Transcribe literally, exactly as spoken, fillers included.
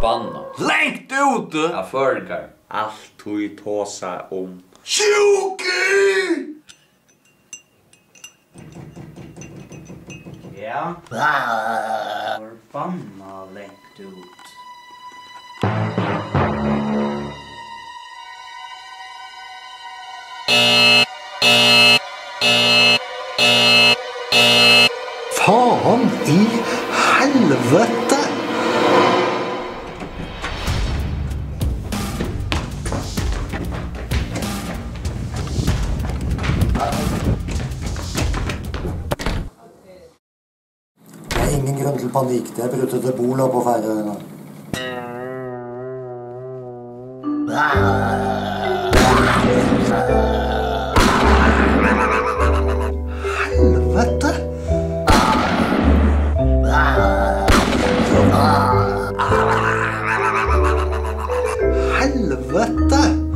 Forbanna. Langt úti! Ja, føroyingar. Altíð tosa um sjúku! Ja. Forbanna langt út. Faen í helvete! Det er ingen grunn til panikk. Det er brutt ut ebola på Færøyene. Helvete! Helvete!